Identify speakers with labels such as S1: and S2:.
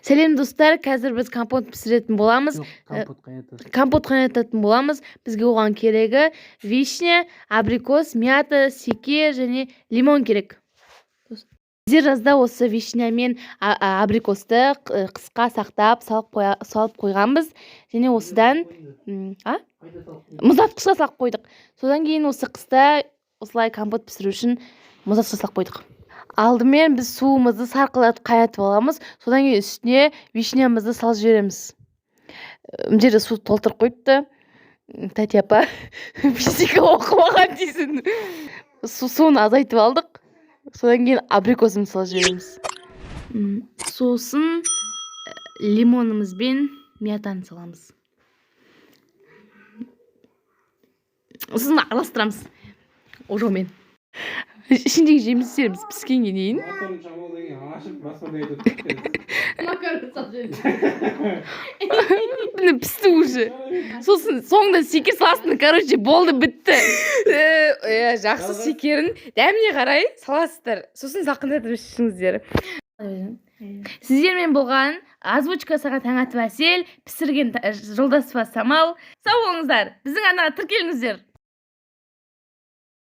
S1: Сәлем, достар! Қазір біз компот пісіретін боламыз.
S2: Жоқ, компот қайнатасың.
S1: Компот қайнататын боламыз. Бізге оған керегі вишня, абрикос, мята, секер және лимон керек. Біздер жазда осы вишня мен абрикосты қысқа сақтап салып қойғанбыз және осыдан а мұздатқышқа салып қойдық. Содан кейін осы қыста осылай компот пісіру үшін мұздатқышқа салып қойдық. Алдымен біз суымызды сарқылатып, қайнатып аламыз. Содан кейін үстіне вишнямызды салып жібереміз. Мына жерде су толтырып қойыпты тәте апа, физика оқымаған дейсің. Суын азайтып алдық. Содан кейін абрикосымызды салып жібереміз. Сосын лимонымыз бен мятаны саламыз, сосын араластырамыз ожаумен. Ішіндегі жемістеріміз піскенге дейін.
S2: Моторын шамалы деген ашып, басқа айтып.
S3: Макарон салып жібердім.
S1: Міне, пісті уже. Сосын соңында секер саласың. Короче, болды, бітті. Иә, жақсы, секерін дәміне қарай саласыздар, сосын салқындатып ішіңіздер. Сіздермен болған озвучка жасаған Таңатова Әсел, пісірген Жолдасова Самал. Сау болыңыздар, біздің арнаға тіркеліңіздер.